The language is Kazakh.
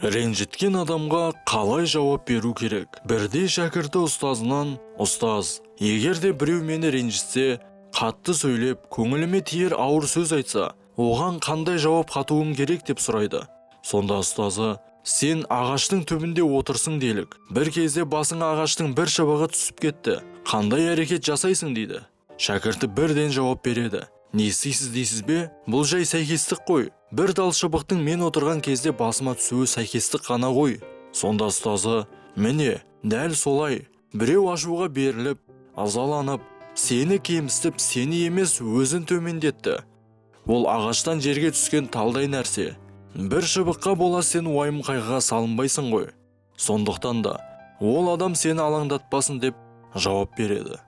Ренжіткен адамға қалай жауап беру керек? Бірде шәкірті ұстазынан: «Ұстаз, егер де біреу мені ренжітсе, қатты сөйлеп, көңіліме тиер ауыр сөз айтса, оған қандай жауап қатуым керек?» – деп сұрайды. Сонда ұстазы: «Сен ағаштың түбінде отырсың делік. Бір кезде басыңа ағаштың бір шыбығы түсіп кетті. Қандай әрекет жасайсың?» – дейді. Шәкірті бірден жауап береді: «Не істейсіз дейсіз бе? Бұл жай сәйкестік қой. Бір тал шыбықтың мен отырған кезде басыма түсуі сәйкестік қана ғой». Сонда ұстазы: «Міне, дәл солай біреу ашуға беріліп, ызаланып, сені кемсітіп, сені емес, өзін төмендетті. Ол ағаштан жерге түскен талдай нәрсе. Бір шыбыққа бола сен уайым қайғыға салынбайсың ғой. Сондықтан да ол адам сені алаңдатпасын», – деп жауап береді.